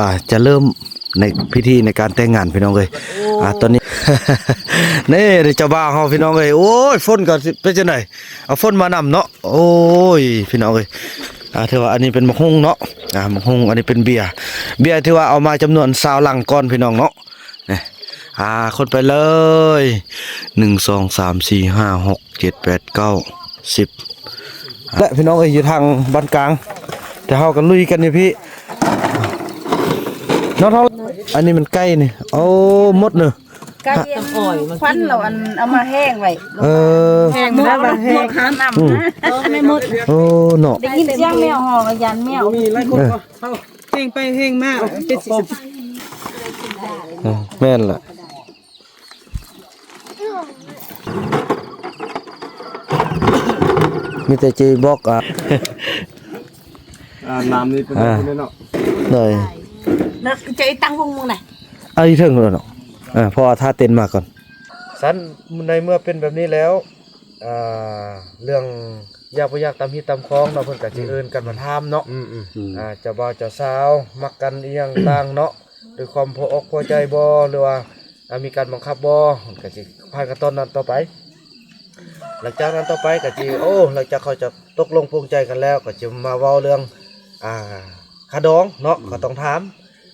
ອ່າ ຈະເລີ່ມໃນພິທີໃນການແຕ່ງງານພີ່ນ້ອງເອີຍ. ອ່າ ຕອນນີ້ ນີ້ເຈົ້າບ່າວເຮົາພີ່ນ້ອງເອີຍ. ໂອ້ຍ ຝົນກໍຊິເປັນຈັ່ງໃດ ເອົາຝົນມານຳເນາະ. ໂອ້ຍ ພີ່ນ້ອງເອີຍ ອ່າ ຖືວ່າອັນນີ້ເປັນໝາກຫຸ່ງເນາະ. ອ່າ ໝາກຫຸ່ງ ອັນນີ້ເປັນເບຍ ເບຍຖືວ່າເອົາມາຈຳນວນຊາວລັງກ່ອນພີ່ນ້ອງເນາະ. ນີ້ ອ່າ ຄົນໄປເລີຍ ໜຶ່ງ ສອງ ສາມ ສີ່ ຫ້າ ຫົກ ເຈັດ ແປດ ເກົ້າ ສິບ ແລະ ພີ່ນ້ອງເອີຍ ຢູ່ທາງບ້ານກາງ ແຕ່ເຮົາກໍລຸຍກັນຢູ່ພີ້ເນາະ. ອັນນີ້ມັນໄກ່ນີ້ ໂອ້ ມົດເນາະ ກະເຮັດຄວັນແລ້ວ ອັນເອົາມາແຫ້ງໄວ້. ເອີ ແຫ້ງແລ້ວ ແຫ້ງນ້ຳ ອືມ ເອີ ແມ່ມົດ ໂອ້ເນາະ ໄດ້ຍິນສຽງແມວຮ້ອງ ກໍຢ້ານແມວ ມີຫຼາຍຄົນ ເອີ ເອົາແຫ້ງໄປແຫ້ງມາເປັນສິ ເອີ ແມ່ນລະ ມີແຕ່ເຈບອກ ອ່າ ອ່າ ນ້ຳນີ້ເປັນ ອ່າ ແບບນີ້ເນາະ ໂດຍ ແລ້ວເຈຕັ້ງວົງມື້ໃດ ເອົາຢູ່ເທິງພຸ້ນເນາະ. ເອີ ເພາະວ່າຖ້າເຕັ້ນມາກ່ອນ ຊັ້ນໃນເມື່ອເປັນແບບນີ້ແລ້ວ ອ່າ ເລື່ອງຢາກບໍ່ຢາກຕາມຮີດຕາມຄອງເນາະ ເພິ່ນກໍຊິ ອືມ ເອີ້ນກັນມາຖາມເນາະ. ອືມໆ ອ່າ ເຈົ້າບ່າວເຈົ້າສາວມັກກັນອີ່ຫຍັງຕ່າງເນາະ ດ້ວຍຄວາມພໍອົກພໍໃຈບໍ່ ຫຼືວ່າ ອ່າ ມີການບັງຄັບບໍ່ ເພິ່ນກໍຊິຜ່ານຂັ້ນຕອນນັ້ນຕໍ່ໄປ. ຫຼັງຈາກນັ້ນຕໍ່ໄປກໍຊິ ໂອ້ ຫຼັງຈາກເຂົາຈະຕົກລົງປົງໃຈກັນແລ້ວ ກໍຊິມາເວົ້າເລື່ອງ ອ່າ ຄ່າດອງເນາະ. ອືມ ກໍຕ້ອງຖາມ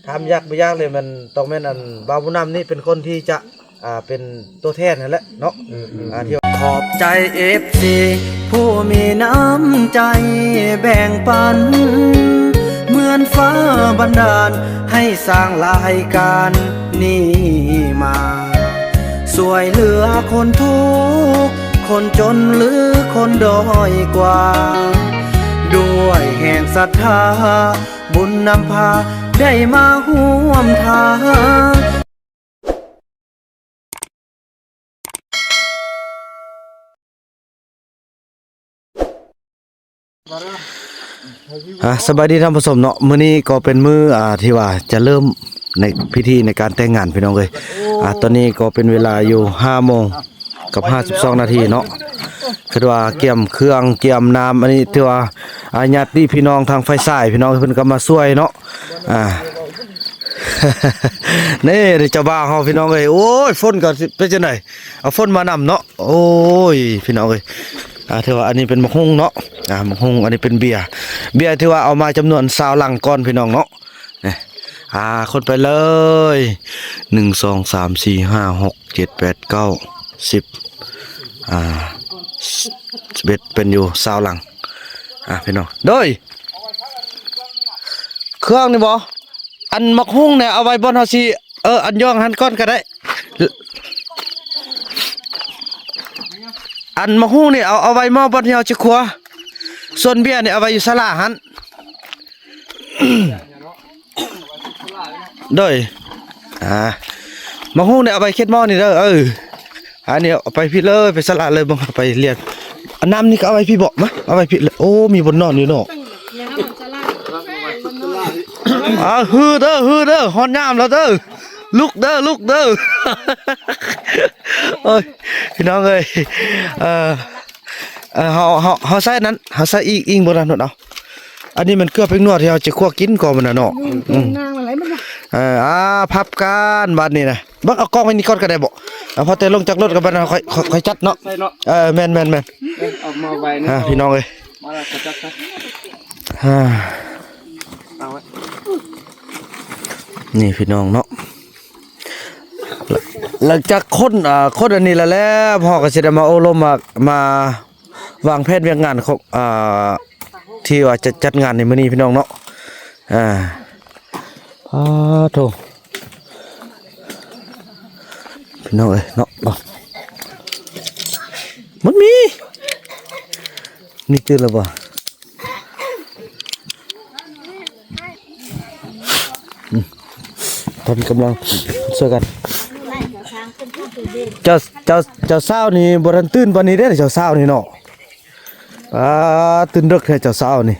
ຖາມຢາກບໍ່ຢາກເລີຍ ແມ່ນ ຕ້ອງແມ່ນ ອັນ ບ່າວບຸນນຳນີ້ເປັນຄົນທີ່ຈະ ອ່າ ເປັນຕົວແທນຫັ້ນແຫຼະເນາະ. ອືມໆ ອ່າ ທີ່ ຂອບໃຈເອັຟຊີຜູ້ມີນ້ຳໃຈແບ່ງປັນ ເໝືອນຟ້າບັນດານໃຫ້ສ້າງລາຍການນີ້ມາ ຊ່ວຍເຫຼືອຄົນທຸກຄົນຈົນ ຫຼື ຄົນດ້ອຍກວ່າ ດ້ວຍແຮງສັດທາ ບຸນນຳພາໄດ້ມາຮ່ວມທາງ. ອ່າ ສະບາຍດີທ່ານຜູ້ຊົມເນາະ ມື້ນີ້ກໍເປັນມື້ ອ່າ ທີ່ວ່າຈະເລີ່ມໃນພິທີໃນການແຕ່ງງານພີ່ນ້ອງເອີຍ. ອ່າ ຕອນນີ້ກໍເປັນເວລາຢູ່ຫ້າໂມງ ກັບຫ້າສິບສອງນາທີເນາະ ຄືວ່າກຽມເຄື່ອງກຽມນ້ຳ ອັນນີ້ຖືວ່າ ອາ ຍາດຕິພີ່ນ້ອງທາງຝ່າຍຊາຍພີ່ນ້ອງເພິ່ນກໍມາຊ່ວຍເນາະ. ອ່າ ນີ້ເຈົ້າບ່າວເຮົາພີ່ນ້ອງເອີຍ. ໂອ້ຍ ຝົນກໍຊິເປັນຈັ່ງໃດ ເອົາຝົນມານຳເນາະ. ໂອ້ຍ ພີ່ນ້ອງເອີຍ ອ່າ ຖືວ່າອັນນີ້ເປັນໝາກຫຸ່ງເນາະ. ອ່າ ໝາກຫຸ່ງ ອັນນີ້ເປັນເບຍ ເບຍຖືວ່າເອົາມາຈຳນວນຊາວລັງກ່ອນພີ່ນ້ອງເນາະ. ນີ້ ອ່າ ຄົນໄປເລີຍ ໜຶ່ງ ສອງ ສາມ ສີ່ ຫ້າ ຫົກ ເຈັດ ແປດ ເກົ້າ ສິບ ອ່າ ສິບເອັດ ເປັນຢູ່ຊາວຫຼັງ. ອ່າ ພີ່ນ້ອງ ໂດຍ ເຄື່ອງນີ້ບໍ່ ອັນໝາກຫຸ່ງນີ້ເອົາໄວ້ບ່ອນເຮົາຊິ ເອີ ອັນຢອງຫັ້ນກ່ອນກໍໄດ້. ອັນໝາກຫຸ່ງນີ້ເອົາ ເອົາໄວ້ໝໍ້ບ່ອນທີ່ເຮົາຊິຄົວ ສ່ວນເບຍນີ້ເອົາໄວ້ຢູ່ສາລາຫັ້ນ. ໂດຍ ອ່າ ໝາກຫຸ່ງນີ້ເອົາໄປເຂດໝໍ້ນີ້ເດີ. ເອີ ອັນນີ້ເອົາໄປພີ້ເລີຍ ໄປສາລາເລີຍ ເບິ່ງເອົາໄປລຽນ. ອັນນ້ຳນີ້ກໍເອົາໄວ້ພີ້ເບາະ ມາ ເອົາໄວ້ພີ້ເລີຍ. ໂອ້ ມີບ່ອນນອນຢູ່ເນາະ. ອ່າ ຮືເດີ ຮືເດີ ຮອດຍາມແລ້ວເດີ ລຸກເດີ ລຸກເດີ. ໂອ້ຍ ພີ່ນ້ອງເອີຍ ເອີ ເອີ ເຮົາ ເຮົາ ເຮົາໃຊ້ນັ້ນ ເຮົາໃຊ້ອີງ ອີງບໍ່ທັນເອົາ. ອັນນີ້ມັນເກືອແປ້ງນົວທີ່ເຮົາຈະຂົ້ວກິນກ່ອນມັນນະເນາະ. ອືມ ອືມ ນາງມັນໄຫຼມັນນະ ເອີ ອ່າ ພັບກັນບາດນີ້ນະ. ເບິ່ງ ເອົາກ້ອງໄວ້ນີ້ກ່ອນກໍໄດ້ບໍ່? ເອົາ ພໍແຕ່ລົງຈາກລົດກໍບາດເຮົາຄ່ອຍ ຄ່ອຍ ຄ່ອຍຈັດເນາະ. ເອີ ແມ່ນ ແມ່ນ ແມ່ນ ເອີ ເອົາມາໄວ້ ອ່າ ພີ່ນ້ອງເອີຍ ມາແລ້ວກໍຈັດຊະ. ອ່າ ເອົາໄວ້ ນີ້ພີ່ນ້ອງເນາະ. ຫຼັງຈາກຄົນ ອ່າ ຄົນອັນນີ້ແລ້ວ ແລ້ວເຮົາກໍຊິໄດ້ມາໂອ້ລົມ ມາ ມາວາງແຜນວຽກງານຂອງ ອ່າ ທີ່ວ່າຈະຈັດງານໃນມື້ນີ້ພີ່ນ້ອງເນາະ. ອ່າ ປາໂທ ພີ່ນ້ອງເອີຍເນາະ ມັນມີ ມີຕື່ນແລ້ວບໍ່? ອືມ ທ່ານກຳລັງຊ່ວຍກັນ. ເຈົ້າ ເຈົ້າ ເຈົ້າສາວນີ້ບໍ່ທັນຕື່ນປານນີ້ເດ້ ເຈົ້າສາວນີ້ເນາະ. ອ່າ ຕື່ນເດິກແທ້ເຈົ້າສາວນີ້.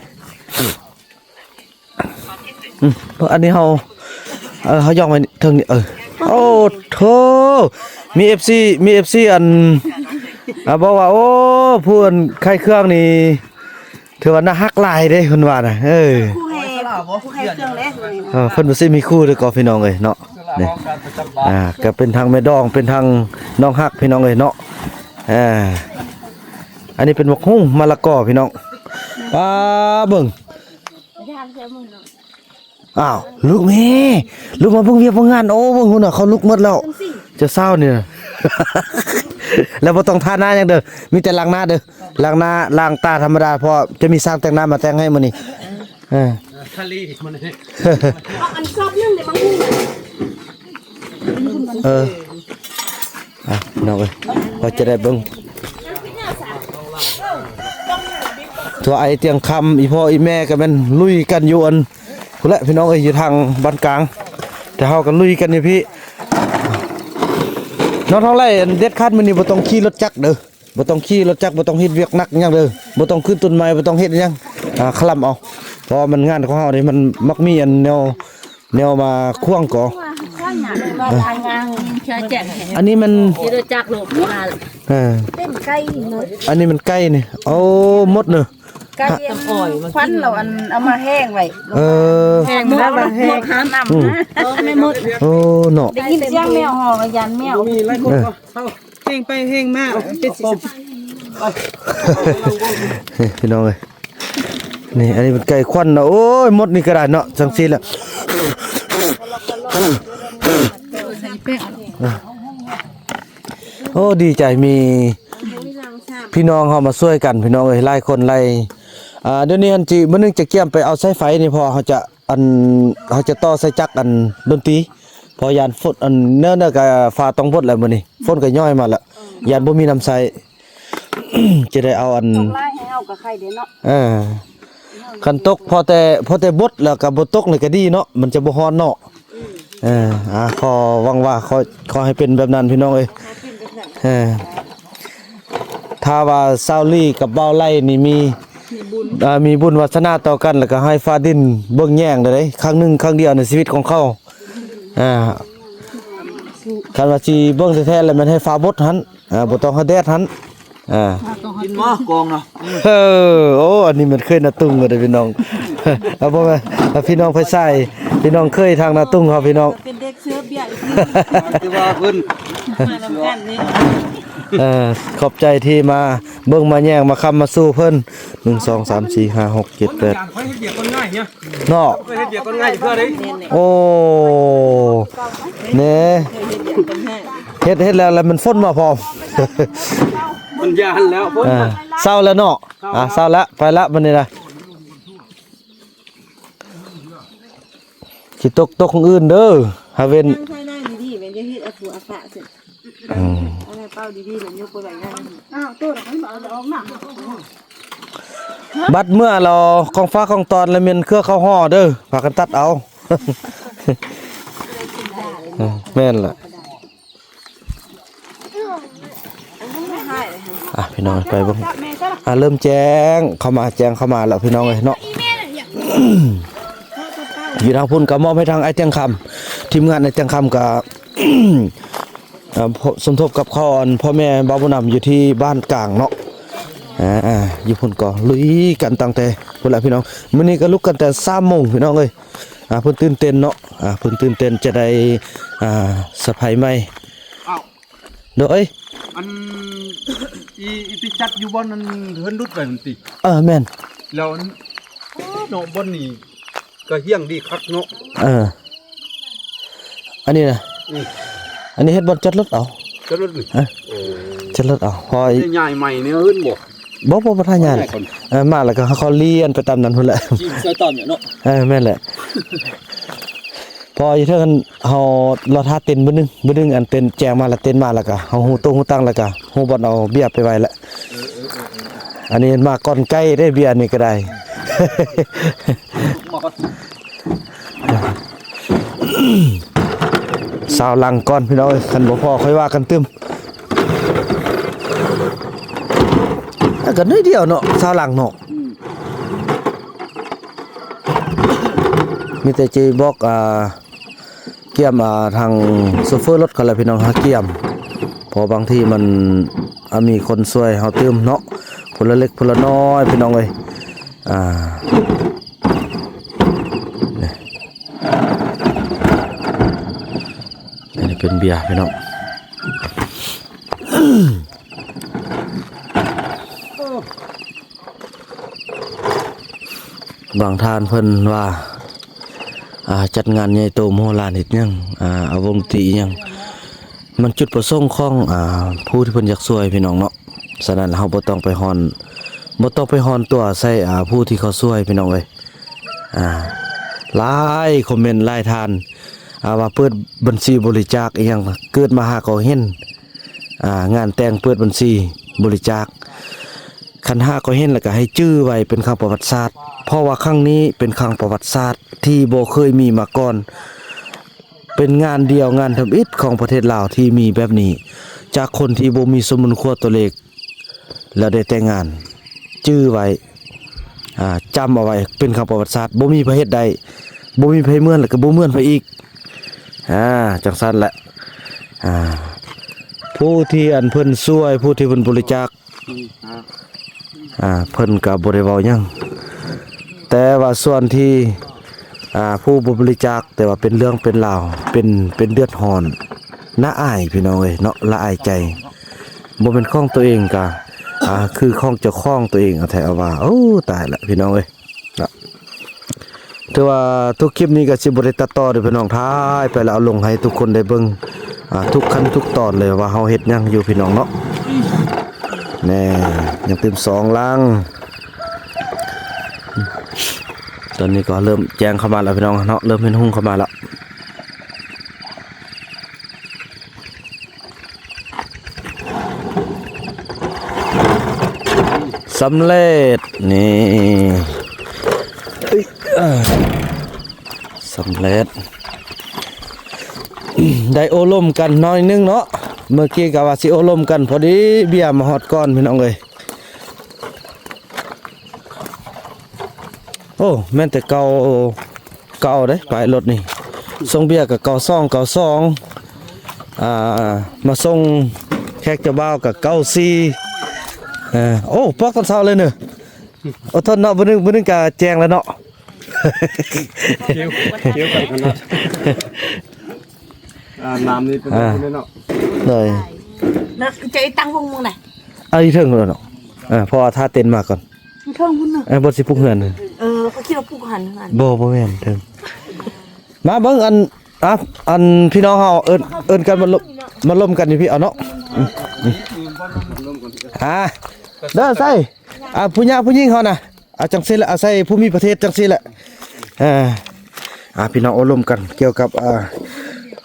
ອືມ ອັນນີ້ເຮົາ ເອີ ເຮົາຢອງໄວ້ເທິງນີ້. ເອີ ໂອ້ໂທ ມີເອັຟຊີ ມີເອັຟຊີ ອັນ ອ່າ ບອກວ່າ ໂອ້ ຜູ້ອັນຂາຍເຄື່ອງນີ້ ຖືວ່າໜ້າຮັກຫຼາຍເດ້ ເພິ່ນວ່ານະ. ເອີ ຜູ້ໃຫ້ເຄື່ອງແລກ ເອີ ເພິ່ນບໍ່ຊິມີຄູ່ເດີກໍພີ່ນ້ອງເອີຍເນາະ. ນີ້ ອ່າ ກໍເປັນທັງແມ່ດອງ ເປັນທັງນ້ອງຮັກພີ່ນ້ອງເອີຍເນາະ. ອ່າ ອັນນີ້ເປັນໝາກຫຸ່ງ ມະລະກອ ພີ່ນ້ອງ. ປ້າ ເບິ່ງ ອ້າວ ລຸກແມ່ ລຸກມາເບິ່ງວຽກເບິ່ງງານ. ໂອ້ ເບິ່ງພຸ້ນນະ ເຂົາລຸກໝົດແລ້ວ ເຈົ້າສາວນີ້ນະ. ແລ້ວບໍ່ຕ້ອງທາໜ້າຫຍັງເດີ ມີແຕ່ລ້າງໜ້າເດີ ລ້າງໜ້າ ລ້າງຕາທຳມະດາ ເພາະຈະມີຊ່າງແຕ່ງໜ້າມາແຕ່ງໃຫ້ມື້ນີ້. ເອີ ທະເລມັນ ເອົາອັນຊອບໜຶ່ງເດ້ ບັງຫຸ່ງ. ເອີ ອ່ະ ພີ່ນ້ອງເອີຍ ພໍຈະໄດ້ເບິ່ງ ທົ່ວໄອຕຽງຄຳ ອີ່ພໍ່ອີ່ແມ່ກໍແມ່ນລຸຍກັນຢູ່ອັນພຸ້ນແຫຼະ ພີ່ນ້ອງເອີຍ ຢູ່ທາງບ້ານກາງ ແຕ່ເຮົາກໍລຸຍກັນຢູ່ພີ້. ນ້ອງທອງໄຫຼ ອັນເດັດຂາດມື້ນີ້ບໍ່ຕ້ອງຂີ່ລົດຈັກເດີ. ບໍ່ຕ້ອງຂີ່ລົດຈັກ ບໍ່ຕ້ອງເຮັດວຽກໜັກຫຍັງເດີ ບໍ່ຕ້ອງຂຶ້ນຕົ້ນໄມ້ ບໍ່ຕ້ອງເຮັດຫຍັງ ອ່າ ຄະລຳເອົາ ເພາະວ່າມັນ ງານຂອງເຮົານີ້ມັນມັກມີອັນແນວ ແນວມາຂວາງກໍ. ອັນນີ້ມັນ ເອີ ອັນນີ້ມັນໄກ່ນີ້ ໂອ້ ມົດເນີ ໄກ່ຄວັນລາວອັນເອົາມາແຫ້ງໄວ້ ເອີ ແຫ້ງແລ້ວແຫ້ງ ອືມ ເອີ ແມ່ມົດ ໂອ້ ເນາະ ໄດ້ຍິນສຽງແມວຮ້ອງ ຢ້ານແມວ ເອີ ເຮັງໄປເຮັງມາ ເປັນຊິ ນີ້ພີ່ນ້ອງເອີຍ ນີ້ ອັນນີ້ເປັນໄກ່ຄວັນນະ. ໂອ້ຍ ມົດນີ້ກໍໄດ້ເນາະ ຈັ່ງຊີ້ແຫຼະ. ໂອ້ ດີໃຈ ມີພີ່ນ້ອງເຮົາມາຊ່ວຍກັນ ພີ່ນ້ອງເອີຍ ຫຼາຍຄົນຫຼາຍ ອ່າ ດຽວນີ້ຫັ້ນຊິ ມື້ໜຶ່ງຈະກຽມໄປເອົາສາຍໄຟນີ້ ເພາະເຮົາຈະ ອັນ ເຮົາຈະຕໍ່ສາຍຈັກ ອັນ ດົນຕີ ເພາະຢ້ານຝົນ ອັນ ເນື່ອງໃນກະຟ້າຕ້ອງບົດແລ້ວມື້ນີ້ ຝົນກໍຍ້ອຍມາແລ້ວ ຢ້ານບໍ່ມີນ້ຳໃຊ້ ຈະໄດ້ເອົາອັນ ຕົກຫຼາຍແຮງເຮົາກໍໄຄເດ້ເນາະ ເອີ ຄັນຕົກພໍແຕ່ ພໍແຕ່ບົດແລ້ວກໍບໍ່ຕົກນີ້ກໍດີເນາະ ມັນຈະບໍ່ຮ້ອນເນາະ. ເອີ ອ່າ ຂໍຫວັງວ່າ ຂໍ ຂໍໃຫ້ເປັນແບບນັ້ນ ພີ່ນ້ອງເອີຍ ເອີ ຖ້າວ່າຊາວລີກັບບ່າວໄຫຼນີ້ມີ ມີບຸນ ອ່າ ມີບຸນວາສະໜາຕໍ່ກັນ ແລ້ວກໍໃຫ້ຟ້າດິນເບິ່ງແຍງໄດ້ ຄັ້ງໜຶ່ງ ຄັ້ງດຽວໃນຊີວິດຂອງເຂົາ ອ່າ ຄັນວ່າຊິເບິ່ງແທ້ໆ ແລ້ວແມ່ນໃຫ້ຟ້າບົດຫັ້ນ ອ່າ ບໍ່ຕ້ອງໃຫ້ແດດຫັ້ນ ອ່າ ກິນໝໍກອງເນາະ ເອີ ໂອ້ ອັນນີ້ແມ່ນເຄີຍນາຕຸງເດີພີ່ນ້ອງ ເອົາ ບໍ່ແມ່ນ ພີ່ນ້ອງໄພສາຍ ພີ່ນ້ອງເຄີຍທາງນາຕຸງເຮົາ ພີ່ນ້ອງ ເປັນເດັກເສີບເບຍອີກ ຄືວ່າເພິ່ນ ມານຳກັນນີ້ ເອີ ຂອບໃຈທີ່ມາເບິ່ງມາແຍງມາຄ້ຳມາຊູເພິ່ນ ໜຶ່ງ ສອງ ສາມ ສີ່ ຫ້າ ຫົກ ເຈັດ ແປດ ເນາະ ເຮັດວຽກຄົນງ່າຍເທື່ອເດ້ ໂອ້ ແນ່ ເຮັດ ເຮັດແລ້ວ ແລ້ວມັນຝົນມາພ້ອມ ມັນຢ້ານແລ້ວ ຝົນ ອ່າ ເຊົາແລ້ວເນາະ ອ່າ ເຊົາແລ້ວ ໄປລະບັດນີ້ນະ ຊິຕົກ ຕົກຂອງອື່ນເດີ ຫາເວັ້ນ ໃສ່ນາງດີໆ ແມ່ນຈະເຮັດອະປູອະປະ ອືມ ເອົາໃຫ້ເປົ່າດີໆ ແລ້ວຍົກໄປໄວ້ໜ້າ ອ້າວ ໂຕລະມັນບໍ່ເອົາອອກນຳ ບັດເມື່ອລາວຂອງຝາກຂອງຕ້ອນລະແມ່ນເຄືອເຂົ້າຫໍ່ເດີ ພາກັນຕັດເອົາ ເອີ ແມ່ນລະ ອ່ະ ພີ່ນ້ອງ ໄປເບິ່ງ ອ່ະ ເລີ່ມແຈ້ງເຂົ້າມາ ແຈ້ງເຂົ້າມາແລ້ວ ພີ່ນ້ອງເອີຍເນາະ ຢູ່ທາງພຸ້ນກໍມອບໃຫ້ທາງອ້າຍຕຽງຄຳ ທີມງານອ້າຍຕຽງຄຳກໍ ອ່າ ສົມທົບກັບເຂົ້າ ອັນ ພໍ່ແມ່ບ່າວບຸນນຳຢູ່ທີ່ບ້ານກາງເນາະ ອ່າ ຢູ່ພຸ້ນກໍລຸຍກັນຕັ້ງແຕ່ພຸ້ນລະ ພີ່ນ້ອງ ມື້ນີ້ກໍລຸກກັນແຕ່ສາມໂມງ ພີ່ນ້ອງເອີຍ ອ່າ ເພິ່ນຕື່ນເຕັ້ນເນາະ ອ່າ ເພິ່ນຕື່ນເຕັ້ນຈະໄດ້ ອ່າ ສະໃພ້ໃໝ່ ອ້າວ ໂດຍ ອັນ ອີ ອີໄປຈັດຢູ່ບ່ອນນັ້ນ ເຮືອນຫຼຸດໄປຫັ້ນຕິ ເອີ ແມ່ນ ແລ້ວອັນ ເນາະ ບ່ອນນີ້ ກະຫ້ຽງດີຄັກເນາະ ເອີ ອັນນີ້ນະ ອືມ ອັນນີ້ເຮັດບ່ອນຈອດລົດເອົາ ຈອດລົດນີ້ ເອີ ໂອ້ ຈອດລົດເອົາ ພໍ ນີ້ຍ້າຍໃໝ່ນີ້ເຮືອນບໍ່ ບໍ່ ບໍ່ ບໍ່ໄດ້ຍ້າຍ ເອີ ມາແລ້ວກໍເຂົາລຽນໄປຕາມນັ້ນພຸ້ນແຫຼະ ທີ່ໃສ່ຕາມເນາະ ເອີ ແມ່ນແຫຼະ ພໍຢູ່ເທິງເຮົາລໍຖ້າເຕັນບຶດໜຶ່ງ ບຶດໜຶ່ງ ອັນເຕັນແຈ້ງມາລະ ເຕັນມາແລ້ວກໍເຮົາຮູ້ໂຕະຮູ້ຕັ່ງແລ້ວກໍຮູ້ບ່ອນເອົາເບຍໄປໄວ້ແຫຼະ ເອີ ເອີ ເອີ ເອີ ອັນນີ້ມາກ່ອນໄກ່ເດ້ ເບຍນີ້ກໍໄດ້ ມາກ່ອນ ຊາວຫຼັງກ່ອນພີ່ນ້ອງເອີຍ ຄັນບໍ່ພໍຄ່ອຍວ່າກັນຕື່ມ ແລ້ວກໍໜ້ອຍດຽວເນາະ ຊາວຫຼັງເນາະ ອືມ ມີແຕ່ຊິບອກ ອ່າ ກຽມ ອ່າ ທາງໂຊເຟີລົດເຂົາແຫຼະພີ່ນ້ອງ ຫາກຽມ ເພາະບາງທີມັນ ອ່າ ມີຄົນຊ່ວຍເຮົາຕື່ມເນາະ ຄົນລະເລັກຄົນລະນ້ອຍພີ່ນ້ອງເອີຍ ອ່າ ເປັນເບຍພີ່ນ້ອງ. ບາງທ່ານເພິ່ນວ່າ ອ່າ ຈັດງານໃຫຍ່ໂຕມະໂຫລານເຮັດຫຍັງ ອ່າ ເອົາວົງດນຕີອີ່ຫຍັງ ມັນຈຸດປະສົງຂອງ ອ່າ ຜູ້ທີ່ເພິ່ນຢາກຊ່ວຍພີ່ນ້ອງເນາະ. ສະນັ້ນເຮົາບໍ່ຕ້ອງໄປຮ້ອນ ບໍ່ຕ້ອງໄປຮ້ອນຕົວໃສ່ ອ່າ ຜູ້ທີ່ເຂົາຊ່ວຍພີ່ນ້ອງເອີຍ. ອ່າ ຫຼາຍຄອມເມັນ ຫຼາຍທ່ານ ອ່າ ວ່າເປີດບັນຊີບໍລິຈາກອີ່ຫຍັງ ເກີດມາຫາກໍເຫັນ ອ່າ ງານແຕ່ງເປີດບັນຊີບໍລິຈາກ. ຄັນຫາກໍເຫັນແລ້ວກໍໃຫ້ຈື່ໄວ້ເປັນຄັ້ງປະຫວັດສາດ ເພາະວ່າຄັ້ງນີ້ເປັນຄັ້ງປະຫວັດສາດທີ່ບໍ່ເຄີຍມີມາກ່ອນ. ເປັນງານດຽວງານທຳອິດຂອງປະເທດລາວທີ່ມີແບບນີ້ ຈາກຄົນທີ່ບໍ່ມີສົມມຸນຄົວຕົວເລກ ແລ້ວໄດ້ແຕ່ງງານ. ຈື່ໄວ້ ອ່າ ຈຳເອົາໄວ້ ເປັນຄຳປະຫວັດສາດ ບໍ່ມີໃຜເຮັດໄດ້ ບໍ່ມີໃຜເໝືອນ ແລ້ວກໍບໍ່ເໝືອນໃຜອີກ. ອ່າ ຈັ່ງຊັ້ນແຫຼະ ອ່າ ຜູ້ທີ່ອັນເພິ່ນຊ່ວຍ ຜູ້ທີ່ເພິ່ນບໍລິຈາກ ອ່າ ເພິ່ນກໍບໍ່ໄດ້ເວົ້າຫຍັງ ແຕ່ວ່າສ່ວນທີ່ ອ່າ ຜູ້ບໍ່ບໍລິຈາກ ແຕ່ວ່າເປັນເລື່ອງເປັນລາວ ເປັນ ເປັນເດືອດຮ້ອນ ໜ້າອາຍພີ່ນ້ອງເອີຍເນາະ ລະອາຍໃຈ. ບໍ່ແມ່ນຂອງຕົວເອງກະ ອ່າ ຄືຂອງເຈົ້າຂອງຕົວເອງ ເອົາແທ້ເອົາວ່າ. ໂອ້ ຕາຍລະພີ່ນ້ອງເອີຍເນາະ. ຖືວ່າທຸກຄລິບນີ້ກໍຊິບໍ່ໄດ້ຕັດຕໍ່ເດີ້ພີ່ນ້ອງ ຖ່າຍໄປແລ້ວເອົາລົງໃຫ້ທຸກຄົນໄດ້ເບິ່ງ ອ່າ ທຸກຂັ້ນທຸກຕອນເລີຍວ່າເຮົາເຮັດຫຍັງຢູ່ພີ່ນ້ອງເນາະ. ແນ່ ຍັງຕື່ມສອງຫຼັງ. ຕອນນີ້ກໍເລີ່ມແຈ້ງເຂົ້າມາແລ້ວພີ່ນ້ອງເນາະ ເລີ່ມເຫັນຮຸ່ງເຂົ້າມາແລ້ວ. ສຳເລັດ ນີ້ ເອີ ສຳເລັດ. ໄດ້ໂອ້ລົມກັນໜ້ອຍໜຶ່ງເນາະ ເມື່ອກີ້ກໍວ່າຊິໂອ້ລົມກັນ ພໍດີເບຍມາຮອດກ່ອນພີ່ນ້ອງເອີຍ. ໂອ້ ແມ່ນແຕ່ເກົ້າ ເກົ້າເດ້ ປ້າຍລົດນີ້. ສົ່ງເບຍກໍເກົ້າສອງ ເກົ້າສອງ ອ່າ ມາສົ່ງແຂກເຈົ້າບ່າວກໍເກົ້າສີ່. ເອີ ໂອ້ ປອກຕອນເຊົ້າເລີຍເນີ. ອົດທົນເນາະ ມື້ໜຶ່ງ ມື້ໜຶ່ງກໍແຈ້ງແລ້ວເນາະ. ກ່ຽວ ກ່ຽວກັນຂະໜາດ ອ່າ ນ້ຳນີ້ເປັນ ອ່າ ເນາະ ໂດຍ ນະ ຈະໄດ້ຕັ້ງວົງມື້ໃດ? ເອົາຢູ່ເທິງພຸ້ນເນາະ. ເອີ ເພາະວ່າຖ້າເຕັນມາກ່ອນ ເທິງພຸ້ນນະ. ເອີ ບໍ່ຊິປຸກເຮືອນ. ເອີ ເຂົາຄິດວ່າປຸກຫັ້ນຫັ້ນ. ບໍ່ ບໍ່ແມ່ນເທິງ. ມາເບິ່ງອັນ ອ່ະ ອັນພີ່ນ້ອງເຮົາເອີ້ນ ເອີ້ນກັນມາລົມ ມາລົມກັນຢູ່ພີ້ເອົາເນາະ. ອືມ ອືມ ອ່າ ເດີໃສ່ ອ່າ ຜູ້ຍາຜູ້ຍິງເຮົານະ ອ່າ ຈັ່ງຊີ້ແຫຼະ ອາໄສຜູ້ມີປະເທດຈັ່ງຊີ້ແຫຼະ. ອ່າ ອ່າ ພີ່ນ້ອງໂອ້ລົມກັນກ່ຽວກັບ ອ່າ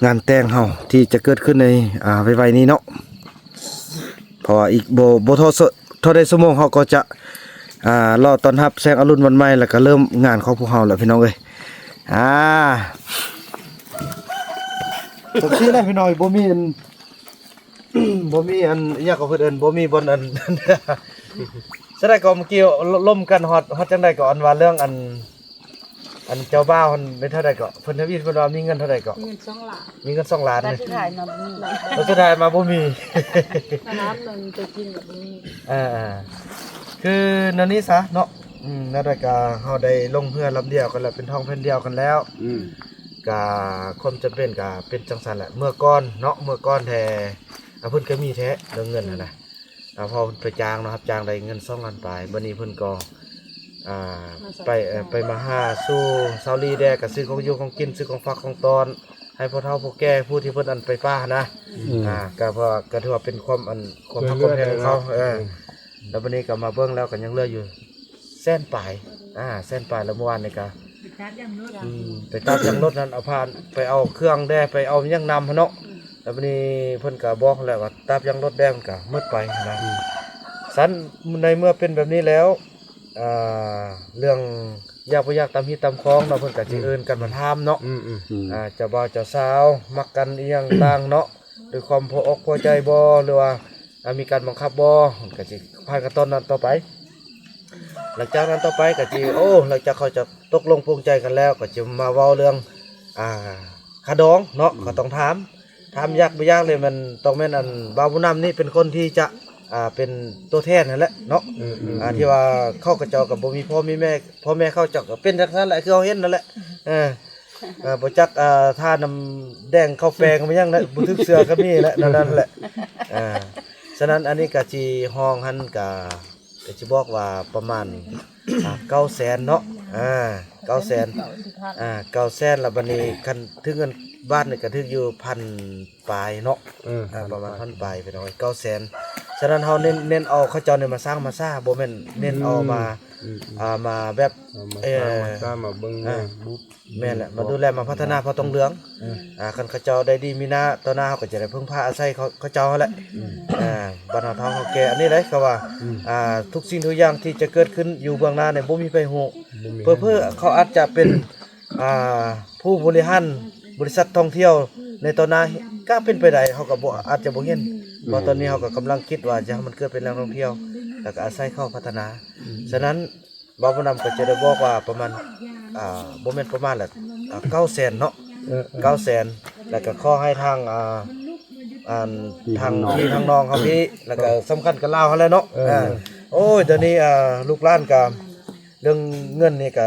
ງານແຕ່ງເຮົາທີ່ຈະເກີດຂຶ້ນໃນ ອ່າ ໄວໆນີ້ເນາະ. ເພາະວ່າອີກບໍ່ ບໍ່ເທົ່າ ເທົ່າໃດຊົ່ວໂມງເຮົາກໍຈະ ອ່າ ລໍຕ້ອນຮັບແສງອະລຸນວັນໃໝ່ ແລ້ວກໍເລີ່ມງານຂອງພວກເຮົາແລ້ວພີ່ນ້ອງເອີຍ. ອ່າ ຈັງຊີ້ແຫຼະພີ່ນ້ອງ ບໍ່ມີອັນ ບໍ່ມີອັນ ອີຫຍັງກໍເພິ່ນເອີ້ນ ບໍ່ມີບ່ອນອັນ ສະໄດກໍເມື່ອກີ້ລົມກັນຮອດ ຮອດຈັ່ງໃດກໍອັນວ່າເລື່ອງອັນ ອັນເຈົ້າບ່າວຫັ້ນໄດ້ເທົ່າໃດເກາະ? ເພິ່ນທຳອິດເພິ່ນວ່າມີເງິນເທົ່າໃດເກາະ? ມີເງິນສອງລ້ານ ມີເງິນສອງລ້ານ. ແຕ່ສຸດທ້າຍມາບໍ່ມີ ແລ້ວສຸດທ້າຍມາບໍ່ມີ ສະໜາມໜຶ່ງຕົວຈິງກໍບໍ່ມີ. ອ່າໆ ຄືແນວນີ້ຊະເນາະ. ອືມ ແນວໃດກໍເຮົາໄດ້ລົງເຮືອລຳດຽວກັນແລ້ວ ເປັນທ້ອງແຜ່ນດຽວກັນແລ້ວ. ອືມ ກໍຄວາມຈຳເປັນກໍເປັນຈັ່ງຊັ້ນແຫຼະ. ເມື່ອກ່ອນເນາະ ເມື່ອກ່ອນແທ້ ອ່າ ເພິ່ນກໍມີແທ້ເລື່ອງເງິນຫັ້ນນະ. ອ່າ ເພາະເພິ່ນໄປຈ້າງເນາະ ຮັບຈ້າງໄດ້ເງິນສອງລ້ານປາຍ. ບັດນີ້ເພິ່ນກໍ ອ່າ ໄປ ເອີ ໄປມາຫາສູ່ຊາວລີແດ່ ກໍຊື້ຂອງຢູ່ຂອງກິນ ຊື້ຂອງຝາກຂອງຕ້ອນໃຫ້ພໍ່ເຖົ້າຜູ້ແກ່ ຜູ້ທີ່ເພິ່ນອັນໄປປ່າຫັ້ນນະ. ອືມ ອ່າ ກໍເພາະ ກໍຖືວ່າເປັນຄວາມອັນ ຄວາມຮັກຄວາມແພງຂອງເຂົາ. ເອີ ແລ້ວບັດນີ້ກໍມາເບິ່ງແລ້ວກໍຍັງເຫຼືອຢູ່ແສນປາຍ ອ່າ ແສນປາຍ. ແລ້ວເມື່ອວານນີ້ກໍ ອືມ ໄປຕັດຢາງລົດນັ້ນ ເອົາຜ່ານ ໄປເອົາເຄື່ອງແດ່ ໄປເອົາຫຍັງນຳຫັ້ນເນາະ. ແລ້ວບັດນີ້ເພິ່ນກໍບອກແລ້ວວ່າຕັດຢາງລົດແດ່ ມັນກໍໝົດໄປນະ. ອືມ ຊັ້ນໃນເມື່ອເປັນແບບນີ້ແລ້ວ ອ່າ ເລື່ອງຢາກບໍ່ຢາກຕາມຮີດຕາມຄອງເນາະ ເພິ່ນກໍຊິເອີ້ນກັນມາຖາມເນາະ. ອືມໆ ອ່າ ເຈົ້າບ່າວເຈົ້າສາວມັກກັນອີ່ຫຍັງຕ່າງເນາະ ດ້ວຍຄວາມພໍອົກພໍໃຈບໍ່ ຫຼືວ່າ ອ່າ ມີການບັງຄັບບໍ່ ກໍຊິຜ່ານຂັ້ນຕອນນັ້ນຕໍ່ໄປ. ຫຼັງຈາກນັ້ນຕໍ່ໄປກໍຊິ ໂອ້ ຫຼັງຈາກເຂົາຈະຕົກລົງປົງໃຈກັນແລ້ວ ກໍຈະມາເວົ້າເລື່ອງ ອ່າ ຄ່າດອງເນາະ. ອືມ ກໍຕ້ອງຖາມ ຖາມຢາກບໍ່ຢາກເລີຍ ແມ່ນຕ້ອງແມ່ນອັນບ່າວບຸນນຳນີ້ເປັນຄົນທີ່ຈະ ອ່າ ເປັນຕົວແທນຫັ້ນແຫຼະເນາະ. ອືມໆ ອ່າ ທີ່ວ່າເຂົາ ເຂົາເຈົ້າກໍບໍ່ມີພໍ່ມີແມ່ ພໍ່ແມ່ເຂົາເຈົ້າກໍເປັນຈັ່ງຊັ້ນແຫຼະ ຄືເຮົາເຫັນນັ້ນແຫຼະ. ເອີ ເອີ ບໍ່ຈັກ ເອີ ທານ້ຳແດງເຂົ້າແປງມາຫຍັງນະ ບໍ່ຖືກເຊື່ອກໍມີແຫຼະ ແນວນັ້ນແຫຼະ. ເອີ ສະນັ້ນອັນນີ້ກໍຊິ ຫ້ອງຫັ້ນກໍ ກໍຊິບອກວ່າປະມານ ອ່າ ເກົ້າແສນເນາະ ອ່າ ເກົ້າແສນ ອ່າ ເກົ້າແສນ ແລ້ວບັດນີ້ຄັນຖືກເງິນບາດນີ້ກໍຖືກຢູ່ພັນປາຍເນາະ ເອີ ອ່າ ປະມານພັນປາຍ ພີ່ນ້ອງເອີຍ ເກົ້າແສນ. ສະນັ້ນເຮົາເນັ້ນ ເນັ້ນເອົາເຂົາເຈົ້ານີ້ມາສ້າງມາສາ ບໍ່ແມ່ນເນັ້ນເອົາມາ ອືມ ອ່າ ມາແບບ ເອີ ມາສ້າງມາເບິ່ງ ອ່າ ແມ່ນບຸບ ແມ່ນແຫຼະ ມາດູແລມາພັດທະນາເຜົ່າຕອງເຫຼືອງ ເອີ ອ່າ ຄັນເຂົາເຈົ້າໄດ້ດີມີໜ້າຕໍ່ໜ້າ ເຮົາກໍຈະໄດ້ເພິ່ງພາອາໄສເຂົາ ເຂົາເຈົ້າຫັ້ນແຫຼະ ອືມ ອ່າ ບັດເຮົາເຖົ້າເຮົາແກ່ ອັນນີ້ເດ້ ເຂົາວ່າ ອືມ ອ່າ ທຸກສິ່ງທຸກຢ່າງທີ່ຈະເກີດຂຶ້ນຢູ່ເບື້ອງໜ້ານີ້ ບໍ່ມີໃຜຮູ້ ບໍ່ມີ ເຜີໆເຂົາອາດຈະເປັນ ອ່າ ຜູ້ບໍລິຫານບໍລິສັດທ່ອງທ່ຽວໃນຕໍ່ໜ້າ ກໍເປັນໄປໄດ້ ເຮົາກໍບໍ່ ອືມ ອາດຈະບໍ່ເຫັນ ອືມ ເພາະຕອນນີ້ເຮົາກໍກຳລັງຄິດວ່າຈະໃຫ້ມັນເກີດເປັນແຫຼ່ງທ່ອງທ່ຽວ ແລ້ວກໍອາໄສເຂົາພັດທະນາ ອືມ ສະນັ້ນ ບ່າວຜູ້ນຳກໍຈະໄດ້ບອກວ່າປະມານ ອ່າ ບໍ່ແມ່ນປະມານລະ ອ່າ ເກົ້າແສນເນາະ ເອີ ເອີ ເກົ້າແສນ ແລ້ວກໍຂໍໃຫ້ທາງ ອ່າ ອັນ ທາງພີ່ທາງນ້ອງເຮົາພີ້ ແລ້ວກໍສຳຄັນກັບລາວຫັ້ນແຫຼະເນາະ ເອີ ອ່າ ໂອ້ຍ ດຽວນີ້ ອ່າ ລູກຫຼານກໍ ເລື່ອງເງິນນີ້ກ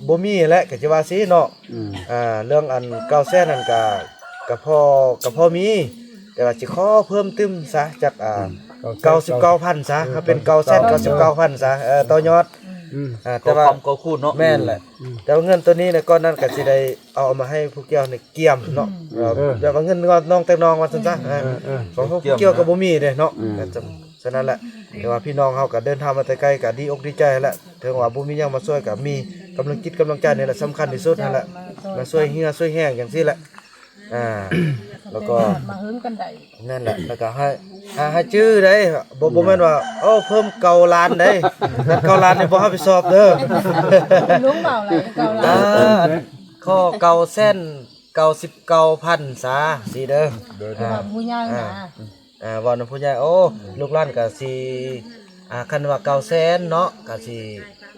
ໍບໍ່ມີແຫຼະ ກໍຈະວ່າຊີ້ເນາະ ອືມ ອ່າ ເລື່ອງອັນເກົ້າແສນນັ້ນກໍ ກໍພໍ ກໍພໍມີ ແຕ່ວ່າຊິຂໍເພີ່ມຕື່ມຊະ ຈັກ ອ່າ ອືມ ເກົ້າສິບເກົ້າພັນຊະ ເອີ ໃຫ້ເປັນເກົ້າແສນເກົ້າສິບເກົ້າພັນຊະ ເອີ ຕໍ່ຍອດ ອືມ ອ່າ ແຕ່ວ່າ ກໍຄຳກໍຄູນເນາະ ແມ່ນແຫຼະ ອືມ ແຕ່ວ່າເງິນໂຕນີ້ນະ ກ່ອນນັ້ນກໍຊິໄດ້ເອົາມາໃຫ້ຜູ້ກ່ຽວນີ້ກຽມເນາະ ອືມ ເອີ ແບບວ່າເງິນນ້ອງແຕ່ນ້ອງວ່າຊັ້ນຊະ ເອີ ເອີ ເອີ ຂອງຜູ້ກ່ຽວກໍບໍ່ມີເດ້ເນາະ ອືມ ກໍຈະ ສະນັ້ນແຫຼະ ແຕ່ວ່າພີ່ນ້ອງເຮົາກໍເດີນທາງມາແຕ່ໄກ ກໍດີອົກດີໃຈຫັ້ນແຫຼະ ເຖິງວ່າບໍ່ມີຫຍັງມາຊ່ວຍ ກໍມີກຳລັງຈິດກຳລັງໃຈນີ້ແຫຼະ ສຳຄັນທີ່ສຸດຫັ້ນແຫຼະ ມາຊ່ວຍເຫື່ອຊ່ວຍແຮງຈັ່ງຊີ້ແຫຼະ ອ່າ ແລ້ວກໍ ມາເຮີງກັນໄດ້ ນັ້ນແຫຼະ ແລ້ວກໍໃຫ້ ໃຫ້ ໃຫ້ຈື່ໄດ້ ບໍ່ ບໍ່ແມ່ນວ່າ ໂອ້ ເພີ່ມເກົ້າລ້ານໄດ໋ ເກົ້າລ້ານນີ້ບໍ່ຮັບຜິດຊອບເດີ ຫຼວງເບົາຫຼາຍ ເກົ້າລ້ານ ອ່າ ຂໍເກົ້າແສນເກົ້າສິບເກົ້າພັນຊະ ຊີ້ເດີ ໂດຍ ອ່າ ຜູ້ໃຫຍ່ນະ ອ່າ ອ່າ ເວົ້ານຳຜູ້ໃຫຍ່ ໂອ້ ລູກຫຼານກໍຊິ ອ່າ ຄັນວ່າເກົ້າແສນເນາະ ກໍຊິ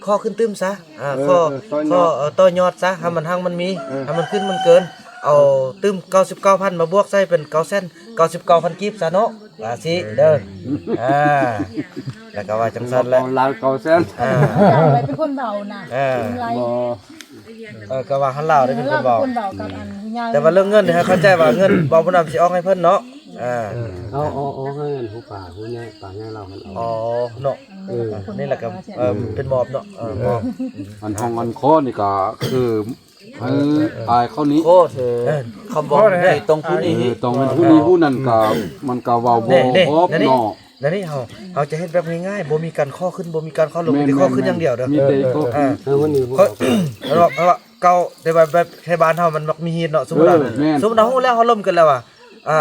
ຂໍຂຶ້ນຕື່ມຊະ ອ່າ ເອີ ຂໍ ເອີ ຕໍ່ຍອດ ຂໍ ເອີ ຕໍ່ຍອດຊະ ໃຫ້ມັນຮັ່ງມັນມີ ເອີ ໃຫ້ມັນຂຶ້ນມັນເກີນ ເອົາຕື່ມເກົ້າສິບເກົ້າພັນມາບວກໃສ່ເປັນເກົ້າແສນເກົ້າສິບເກົ້າພັນກີບຊະເນາະ ວ່າຊີ້ເດີ ເອີ ອ່າ ແລ້ວກໍວ່າຈັ່ງຊັ້ນແຫຼະ ເອົາລ້ານເກົ້າແສນ ອ່າ ເອົາໄວ້ເປັນຄົນເວົ້ານະ ເອີ ບໍ່ ເອີ ກໍວ່າຫັ້ນລາວໄດ້ເປັນຄົນເວົ້າ ລາວເປັນຄົນເວົ້າກັບອັນຜູ້ໃຫຍ່ ແຕ່ວ່າເລື່ອງເງິນນີ້ໃຫ້ເຂົ້າໃຈວ່າເງິນບ່າວບຸນນຳຊິອອກໃຫ້ເພິ່ນເນາະ ອ່າ ເອີ ເອົາ ເອົາ ເອົາໃຫ້ອັນຜູ້ປ້າຜູ້ໃຫຍ່ ປ້າໃຫຍ່ລາວຫັ້ນເອົາ ອໍ ເນາະ ເອີ ນີ້ແຫຼະກໍ ເອີ ເປັນມອບເນາະ ເອີ ມອບ ອັນຫ້ອງອັນຄໍນີ້ກໍຄື ເອີ ປາຍເຂົ້ານີ້ ໂອ້ ເອີ ຄຳບອກນີ້ຕ້ອງຜູ້ນີ້ ເອີ ຕ້ອງເປັນຜູ້ນີ້ຜູ້ນັ້ນກໍ ມັນກໍເວົ້າບໍ່ອອກເນາະ ແລ້ວນີ້ເຮົາ ເຮົາຈະເຮັດແບບງ່າຍໆ ບໍ່ມີການຂໍຂຶ້ນ ບໍ່ມີການຂໍລົງ ມີແຕ່ຂໍຂຶ້ນຢ່າງດຽວເດີ ມີແຕ່ຂໍຂຶ້ນ ເອີ ເຮົາວ່າເກົ້າ ແຕ່ວ່າແບບໃນບ້ານເຮົາມັນມັກມີຮີດເນາະ ສົມມຸດວ່າ ເອີ ແມ່ນ ສົມມຸດວ່າຮູ້ແລ້ວ ເຮົາລົມກັນແລ້ວວ່າ ອ່າ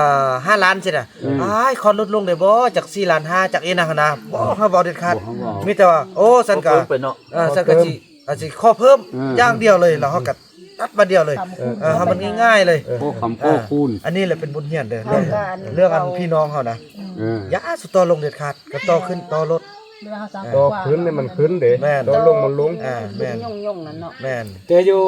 ຫ້າລ້ານຊີ້ນະ ອືມ ອ້າຍ ຂໍຫຼຸດລົງໄດ້ບໍ່ ຈັກສີ່ລ້ານຫ້າ ຈັກອີ່ຫຍັງຫັ້ນນະ ບໍ່ ເຮົາເວົ້າເດັດຂາດ ບໍ່ ເຮົາເວົ້າ ມີແຕ່ວ່າ ໂອ້ ຊັ້ນກໍ ຂໍເພີ່ມໄປເນາະ ເອີ ຊັ້ນກໍຊິ ອາດຊິຂໍເພີ່ມ ເອີ ຢ່າງດຽວເລີຍ ແລ້ວເຮົາກໍຕັດບາດດຽວເລີຍ ເອີ ເອີ ເຮົາມັນງ່າຍໆເລີຍ ບໍ່ຄຳຂໍຄູນ ອ່າ ອັນນີ້ແຫຼະເປັນບົດຮຽນເດີ ເລື່ອງ ເລື່ອງອັນພີ່ນ້ອງເຮົານະ ເອີ ຢ່າສູ່ຕໍ່ລົງເດັດຂາດ ກໍຕໍ່ຂຶ້ນຕໍ່ລົດ ຕໍ່ຂຶ້ນນີ້ມັນຂຶ້ນເດ້ ແມ່ນ ຕໍ່ລົງມັນລົງ ອ່າ ແມ່ນ ແມ່ນ ແຕ່ຢູ່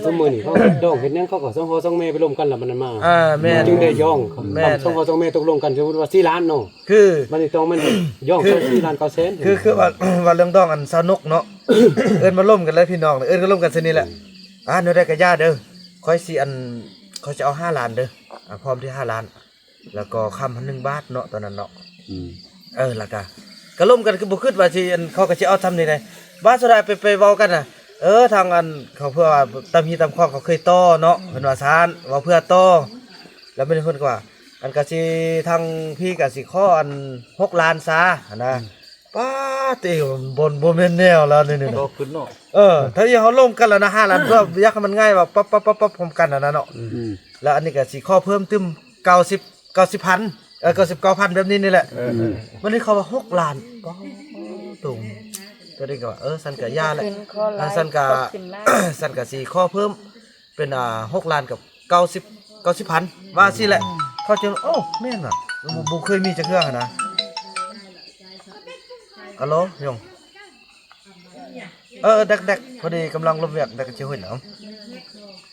ຊຸມມື້ນີ້ເຂົາດອງເຮັດຫຍັງ ເຂົາກໍສອງພໍ່ສອງແມ່ໄປລົມກັນ ແລ້ວມັນມາ ອ່າ ແມ່ນ ຈຶ່ງໄດ້ຢ່ອງ ແມ່ນ ສອງພໍ່ສອງແມ່ຕົກລົງກັນ ສົມມຸດວ່າສີ່ລ້ານເນາະ ຄື ມັນນີ້ຕ້ອງແມ່ນຢ່ອງ ຄື ສີ່ລ້ານເກົ້າແສນ ຄື ຄືວ່າ ວ່າເລື່ອງດອງອັນຊາວນົກເນາະ ເອີ້ນມາລົມກັນເລີຍພີ່ນ້ອງ ເອີ້ນກັນລົມກັນຊະນີ້ແຫຼະ ອ່າ ແນວໃດກໍຢ່າເດີ ຂ້ອຍຊິອັນ ຂ້ອຍຊິເອົາຫ້າລ້ານເດີ ອ່າ ພ້ອມທີ່ຫ້າລ້ານ ແລ້ວກໍຄຳພັນໜຶ່ງບາດເນາະ ຕອນນັ້ນເນາະ ອືມ ເອີ ແລ້ວກໍ ກໍລົມກັນ ຄືບໍ່ຄິດວ່າຊິ ອັນ ເຂົາກໍຊິເອົາຊ່ຳນີ້ເດ້ ບາດສຸດທ້າຍໄປ ໄປເວົ້າກັນນະ ເອີ ທາງອັນ ເຂົາເພື່ອວ່າຕາມຮີຕາມຄອງເຂົາເຄີຍຕໍ່ເນາະ ເພິ່ນວ່າຊັ້ນ ເວົ້າເພື່ອຕໍ່ ແລ້ວບາດນີ້ເພິ່ນກໍວ່າ ອັນ ກໍຊິ ທາງພີ້ກໍຊິຂໍອັນ ຫົກລ້ານຊາຫັ້ນນະ ອືມ ປ້າດ ເອີ ບໍ່ ບໍ່ແມ່ນແນວແລ້ວນີ້ ຕໍ່ຂຶ້ນເນາະ ເອີ ຖ້າເຮົາລົມກັນແລ້ວນະ ຫ້າລ້ານ ເພື່ອຢາກໃຫ້ມັນງ່າຍວ່າປັບໆໆໆ ພ້ອມກັນຫັ້ນນະເນາະ ອືມ ແລ້ວອັນນີ້ກໍຊິຂໍເພີ່ມຕື່ມເກົ້າສິບ ເກົ້າສິບພັນ ເອີ ເກົ້າສິບເກົ້າພັນ ແບບນີ້ນີ້ແຫຼະ ເອີ ເອີ ບາດນີ້ເຂົາວ່າຫົກລ້ານ ປາດໂທ້ ຕົວນີ້ກໍວ່າ ເອີ ຊັ້ນກໍຢ່າແຫຼະ ຊັ້ນກໍ ຊັ້ນກໍຊິຂໍເພີ່ມເປັນ ອ່າ ຫົກລ້ານກັບເກົ້າສິບ ເກົ້າສິບພັນ ວ່າຊີ້ແຫຼະ ເຂົາຈຶ່ງ ໂອ້ ແມ່ນຫວາ ບໍ່ ບໍ່ເຄີຍມີຈັກເທື່ອຫັ້ນນະ ອາໂຫຼ ຍົງ ເອີ ແດັກໆ ພໍດີກຳລັງລົມວຽກ ແດັກຊິຫຸ້ຍເນາະ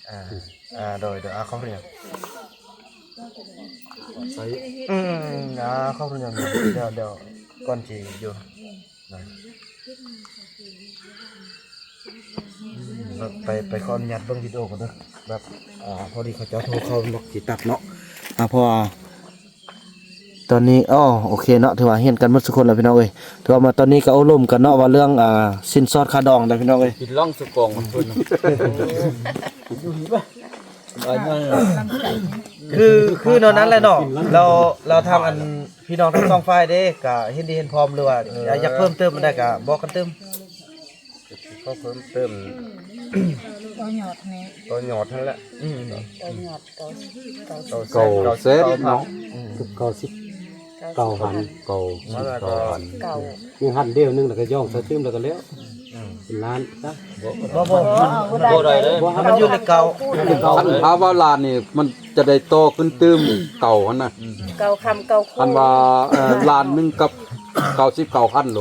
ອ່າ ອ່າ ໂດຍ ໂດຍ ອ່າ ຂອບຄຸນ ອືມ ອ່າ ຂອບຄຸນ ດຽວ ດຽວ ກ່ອນຊິຢູ່ ເອີ ໄປ ໄປຂໍອະນຸຍາດເບິ່ງວິດີໂອກ່ອນເດີ ແບບ ອ່າ ພໍດີເຂົາເຈົ້າໂທເຂົ້າເນາະ ຊິຕັດເນາະ ອ່າ ເພາະວ່າຕອນນີ້ ອໍ ໂອເຄເນາະ ຖືວ່າຮຽນກັນໝົດທຸກຄົນແລ້ວພີ່ນ້ອງເອີຍ ຖືວ່າມາຕອນນີ້ກໍໂອ້ລົມກັນເນາະ ວ່າເລື່ອງ ອ່າ ສິນສອດຄ່າດອງເດ້ພີ່ນ້ອງເອີຍ ກິນລ່ອງສຸກອງເພິ່ນ ຄື ຄືແນວນັ້ນແຫຼະເນາະ ແລ້ວ ແລ້ວທາງອັນ ພີ່ນ້ອງທັງສອງຝ່າຍເດ້ ກໍເຫັນດີເຫັນພ້ອມ ຫຼືວ່າ ເອີ ຢາກເພີ່ມເຕີມອັນໃດກໍບອກກັນຕື່ມ ຂໍເພີ່ມເຕີມ ຕໍ່ຍອດນີ້ ຕໍ່ຍອດຫັ້ນແຫຼະ ອືມ ຕໍ່ຍອດ ເກົ້າ ເກົ້າ ເກົ້າແສນເນາະ ອືມ ເກົ້າສິບເກົ້າພັນ ເກົ້າສິບເກົ້າພັນ ເກົ້າ ຍັງຫັນດຽວໜຶ່ງ ແລ້ວກໍຍ່ອງໃສ່ຕື່ມ ແລ້ວກໍແລ້ວ ອືມ ເປັນລ້ານຊະ ບໍ່ ບໍ່ ບໍ່ ບໍ່ໄດ້ເລີຍ ບໍ່ ໃຫ້ມັນຢູ່ໃນເກົ້າ ໃນເກົ້າ ຄັນຖ້າວ່າລ້ານນີ້ ມັນຈະໄດ້ຕໍ່ຂຶ້ນຕື່ມເກົ້າຫັ້ນນະ ເກົ້າຄຳເກົ້າຄູ່ ຄັນວ່າ ເອີ ລ້ານໜຶ່ງກັບເກົ້າສິບເກົ້າພັນໂລ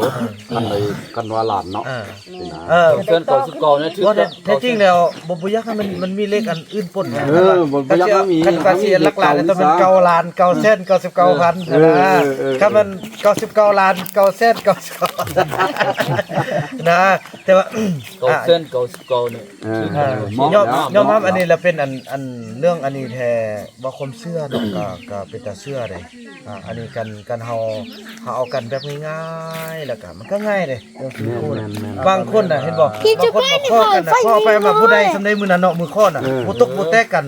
ຄັນໃດ ຄັນວ່າລ້ານເນາະ ເອີ ເອີ ເກົ້າແສນເກົ້າສິບເກົ້ານີ້ຖືກ ບໍ່ແທ້ ແທ້ຈິງແລ້ວ ບໍ່ ບໍ່ຢາກໃຫ້ມັນ ມັນມີເລກອັນອື່ນປົນ ເອີ ບໍ່ ບໍ່ຢາກໃຫ້ມີ ຄັນວ່າຊິຫຼັກລ້ານ ຕ້ອງເປັນເກົ້າລ້ານເກົ້າແສນເກົ້າສິບເກົ້າພັນ ເອີ ເອີ ເອີ ຄັນມັນເກົ້າສິບເກົ້າລ້ານເກົ້າແສນເກົ້າສິບເກົ້າພັນ ນະ ແຕ່ວ່າ ເກົ້າແສນເກົ້າສິບເກົ້ານີ້ ເອີ ຍອມ ຍອມຮັບ ອັນນີ້ລະເປັນອັນ ອັນເລື່ອງອັນນີ້ແທ້ ວ່າຄວາມເຊື່ອເນາະ ກໍ ກໍເປັນຕາເຊື່ອເດ້ ອ່າ ອັນນີ້ການ ການເຮົາ ເຮົາເອົາກັນແບບງ່າຍໆ ແລ້ວກໍມັນກໍງ່າຍເດ້ ບາງຄົນນະ ເຫັນບໍ່ ບາງຄົນກໍຂໍກັນນະ ຂໍໄປມາຜູ້ໃດສ່ຳໃດມື້ນັ້ນເນາະ ມື້ຂໍນະ ເອີ ບໍ່ຕົກບໍ່ແຕກກັນ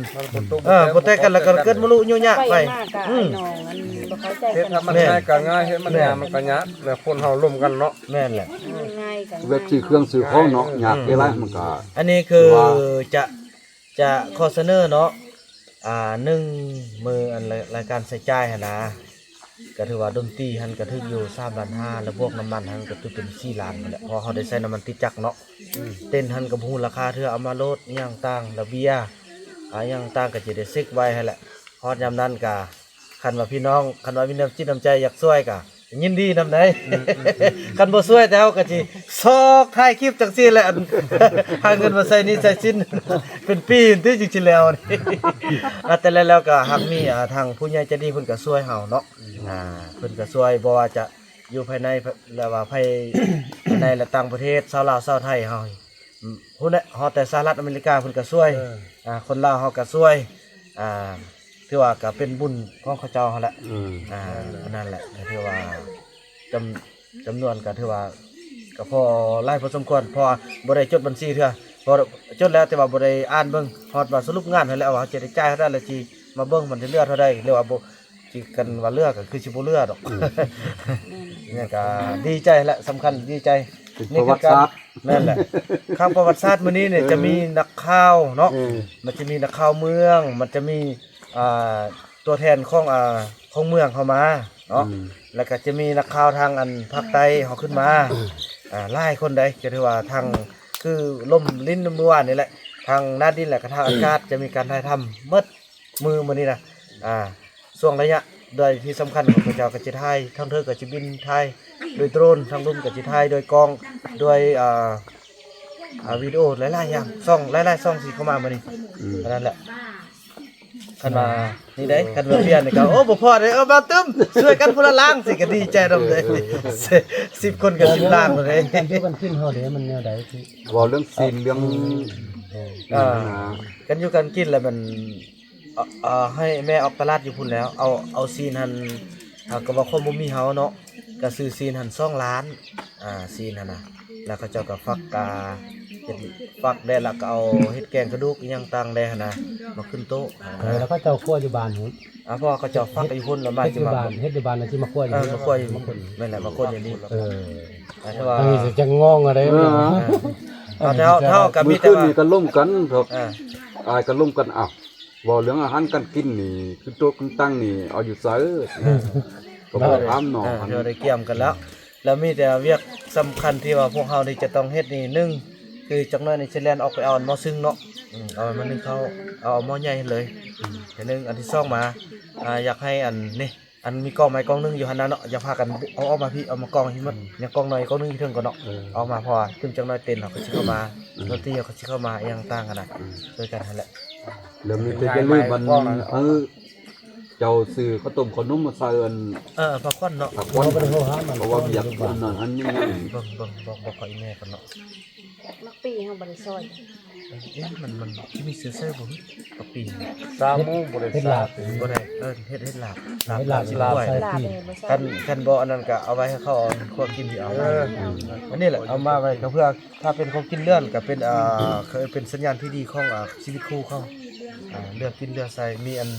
ເອີ ບໍ່ແຕກກັນ ແລ້ວກໍເກີດມະລຸຍຸຍະໄປ ອືມ ເຮັດໃຫ້ມັນງ່າຍກໍງ່າຍ ເຮັດມັນຍາກມັນກໍຍາກ ແລ້ວຄົນເຮົາລົມກັນເນາະ ແມ່ນແຫຼະ ແບບຊື້ເຄື່ອງຊື້ຂອງເນາະ ຍາກເດ້ຫຼາຍ ມັນກໍ ອັນນີ້ຄືຈະ ຈະຂໍສະເໜີເນາະ ອ່າ ໜຶ່ງ ມື້ອັນລາຍ ລາຍການໃຊ້ຈ່າຍຫັ້ນນະ ກໍຖືວ່າດົນຕີຫັ້ນກໍຖືກຢູ່ສາມລ້ານຫ້າ ແລ້ວບວກນ້ຳມັນຫັ້ນກໍຖືເປັນສີ່ລ້ານພຸ້ນແຫຼະ ເພາະເຮົາໄດ້ໃຊ້ນ້ຳມັນຕິດຈັກເນາະ ເຕັນຫັ້ນກໍບໍ່ຮູ້ລາຄາເທື່ອ ເອົາມາໂລດ ອີ່ຫຍັງຕ່າງ ລະເບຍ ອ່າ ອີ່ຫຍັງຕ່າງກໍຈະໄດ້ເຊັກໄວ້ຫັ້ນແຫຼະ ຮອດຍາມນັ້ນກໍ ຄັນວ່າພີ່ນ້ອງ ຄັນວ່າມີນ້ຳຈິດນ້ຳໃຈຢາກຊ່ວຍກໍຍິນດີນຳໃດ ອືມໆໆ ຄັນບໍ່ຊ່ວຍແຕ່ເຮົາກໍຊິຊອກຖ່າຍຄລິບຈັ່ງຊີ້ແຫຼະ ອັນ ຫາເງິນມາໃຊ້ໜີ້ໃຊ້ສິນ ເປັນປີພຸ້ນຕິ ຈຶ່ງຊິແລ້ວ ອາ ແຕ່ແລ້ວໆກໍຫາກມີ ອ່າ ທາງຜູ້ໃຫຍ່ໃຈດີເພິ່ນກໍຊ່ວຍເຮົາເນາະ ອືມ ອ່າ ເພິ່ນກໍຊ່ວຍ ບໍ່ວ່າຈະຢູ່ພາຍໃນ ແລະວ່າພາຍ ໃນ ແລະຕ່າງປະເທດ ຊາວລາວ ຊາວໄທເຮົາ ພຸ້ນແຫຼະ ຮອດແຕ່ສະຫະລັດອາເມລິກາເພິ່ນກໍຊ່ວຍ ເອີ ອ່າ ຄົນລາວເຮົາກໍຊ່ວຍ ອ່າ ຖືວ່າກໍເປັນບຸນຂອງເຂົາເຈົ້າຫັ້ນແຫຼະ ອືມ ອ່າ ອັນນັ້ນແຫຼະ ກໍຖືວ່າຈຳ ຈຳນວນກໍຖືວ່າກໍພໍຫຼາຍພໍສົມຄວນ ເພາະວ່າບໍ່ໄດ້ຈົດບັນຊີເທື່ອ ພໍຈົດແລ້ວແຕ່ວ່າບໍ່ໄດ້ອ່ານເບິ່ງ ຮອດວ່າສະຫຼຸບງານຫັ້ນແຫຼະ ວ່າເຮົາຈະໄດ້ຈ່າຍເທົ່າໃດ ແລ້ວຊິມາເບິ່ງມັນຈະເຫຼືອເທົ່າໃດ ຫຼືວ່າບໍ່ ຊິກັນວ່າເຫຼືອກໍຄືຊິບໍ່ເຫຼືອດອກ ອືມ ແມ່ນ ນີ້ກໍດີໃຈແຫຼະ ສຳຄັນດີໃຈ ເປັນປະຫວັດສາດ ນີ້ຄືການ ແມ່ນແຫຼະ ຄັ້ງປະຫວັດສາດມື້ນີ້ນີ້ ເອີ ຈະມີນັກຂ່າວເນາະ ເອີ ມັນຈະມີນັກຂ່າວເມືອງ ມັນຈະມີ ອ່າ ຕົວແທນຂອງ ອ່າ ຂອງເມືອງເຮົາມາເນາະ ອືມ ແລ້ວກໍຈະມີນັກຂ່າວທາງອັນພາກໃຕ້ເຮົາຂຶ້ນມາ ອ່າ ຫຼາຍຄົນໃດ ກໍຖືວ່າທາງ ຄືລົມລິນມື້ວານນີ້ແຫຼະ ທາງໜ້າດິນ ແລ້ວກໍທາງອາກາດ ຈະມີການຖ່າຍທຳໝົດ ມື້ ມື້ນີ້ນະ ອ່າ ຊ່ວງໄລຍະ ໂດຍທີ່ສຳຄັນ ຂ້າພະເຈົ້າກໍຈະຖ່າຍ ທາງເທິງກໍຈະບິນຖ່າຍໂດຍໂດຣນ ທາງລຸ່ມກໍຈະຖ່າຍໂດຍກ້ອງ ໂດຍ ອ່າ ອ່າ ວິດີໂອຫຼາຍໆຢ່າງ ຊ່ອງ ຫຼາຍໆຊ່ອງທີ່ເຂົ້າມາມື້ນີ້ ອືມ ເທົ່ານັ້ນແຫຼະ ຄັນວ່າ ນີ້ເດ້ ຄັນວ່າເບຍນີ້ກໍ ໂອ້ ບໍ່ພໍເດ້ ເອີ ມາຕຶ້ມ ຊ່ວຍກັນຄົນລະລ້າງ ຊິກໍດີໃຈນຳເດ້ ເອີ ສິບຄົນກໍສິບລ້ານເດ້ ການຢູ່ການກິນເຮົາເດ້ ມັນແນວໃດ ເວົ້າເລື່ອງສິນ ເລື່ອງ ອ່າ ການຢູ່ການກິນລະມັນ ເອີ ເອີ ໃຫ້ແມ່ອອກຕະຫຼາດຢູ່ພຸ້ນແລ້ວ ເອົາ ເອົາຊີ້ນຫັ້ນ ເອົາ ກໍວ່າຄວາມບໍ່ມີເຮົາເນາະ ກໍຊື້ຊີ້ນຫັ້ນສອງລ້ານ ອ່າ ຊີ້ນຫັ້ນນະ ແລ້ວເຂົາເຈົ້າກໍຝັກ ອ່າ ເຮັດຝັກແດ່ ແລ້ວກໍເອົາເຮັດແກງກະດູກອີ່ຫຍັງຕ່າງແດ່ຫັ້ນນະ ມາຂຶ້ນໂຕະ ເອີ ແລ້ວເຂົາເຈົ້າຄົວຢູ່ບ້ານພຸ້ນ ອ່າ ເພາະວ່າເຂົາເຈົ້າຝັກຢູ່ພຸ້ນ ແລ້ວມາ ເຮັດຢູ່ບ້ານ ເຮັດຢູ່ບ້ານ ແລ້ວຊິມາຄົວຢູ່ ເອີ ມາຄົວຢູ່ນີ້ ມາຄົວຢູ່ນີ້ ແມ່ນແຫຼະ ມາຄົວຢູ່ນີ້ ເອີ ອ່າ ແຕ່ວ່າ ອັນນີ້ຊິຈັກງອງອະໄລ ເອີ ອ່າ ເຮົາ ເຮົາກໍມີແຕ່ວ່າ ມື້ຄືນນີ້ກໍລົມກັນ ອ່າ ອ້າຍກໍລົມກັນ ອ້າວ ເວົ້າເລື່ອງອາຫານການກິນນີ້ ຄືໂຕະຄືຕັ່ງນີ້ ເອົາຢູ່ໃສ ເອີ ກໍບໍ່ຖາມເນາະ ເອີ ເຮົາໄດ້ກຽມກັນແລ້ວ ແລ້ວມີແຕ່ວຽກສຳຄັນທີ່ວ່າພວກເຮົານີ້ຈະຕ້ອງເຮັດນີ້ ໜຶ່ງ ຄືຈັກໜ້ອຍນີ້ຊິແລ່ນອອກໄປເອົາໝໍ້ຊຶງເນາະ ອືມ ເອົາມາໜຶ້ງເຂົ້າ ເອົາໝໍ້ໃຫຍ່ເລີຍ ອືມ ອັນໜຶ່ງ ອັນທີສອງມາ ອ່າ ຢາກໃຫ້ອັນນີ້ ອັນມີກອງໄມ້ກອງໜຶ່ງຢູ່ຫັ້ນນະເນາະ ຢ່າພາກັນເອົາອອກມາພີ້ ເອົາມາກອງຢູ່ໝົດ ອືມ ຍັງກອງໜ້ອຍກອງໜຶ່ງຢູ່ເທິງກ່ອນເນາະ ເອີ ເອົາມາ ເພາະວ່າຕື່ມຈັກໜ້ອຍເຕັນເຮົາກໍຊິເຂົ້າມາ ອືມ ດົນຕີເຮົາກໍຊິເຂົ້າມາ ອີ່ຫຍັງຕ່າງຫັ້ນນະ ອືມ ຊ່ວຍກັນຫັ້ນແຫຼະ ແລ້ວມີແຕ່ຢ່າລືມມັນ ເອີ ເຈົ້າຊື້ເຂົ້າຕົ້ມເຂົ້າໜົມມາໃສ່ອັນ ເອີ ພາຂວັນເນາະ ພາຂວັນ ເພາະວ່າວຽກອັນນັ້ນອັນນີ້ ເບິ່ງ ເບິ່ງ ບອກ ບອກເຂົາອີ່ແມ່ກ່ອນເນາະ ໝາກປີເຮົາບໍ່ໄດ້ຊອຍ ເອີ ມັນ ມັນຊິມີເຊື້ອໃຊ້ບໍ່ ປັກປີ ຊາໝູບໍ່ໄດ້ ເຮັດລາບ ຊາ ບໍ່ໄດ້ ເອີ ເຮັດ ເຮັດລາບ ເຮັດລາບ ລາບ ລາບ ລາບ ລາບ ລາບ ລາບ ຄັນ ຄັນບໍ່ອັນນັ້ນກໍເອົາໄວ້ໃຫ້ເຂົາເອົາຄົວກິນເອົາ ເອີ ອັນນີ້ແຫຼະ ເອົາມາໄວ້ກໍເພື່ອ ຖ້າເປັນຂອງກິນເຫຼືອນກໍເປັນ ອ່າ ເປັນສັນຍານທີ່ດີຂອງ ອ່າ ຊີວິດຄູ່ເຂົາ ອ່າ ເຫຼືອກິນເຫຼືອໃຊ້ ມີອັນ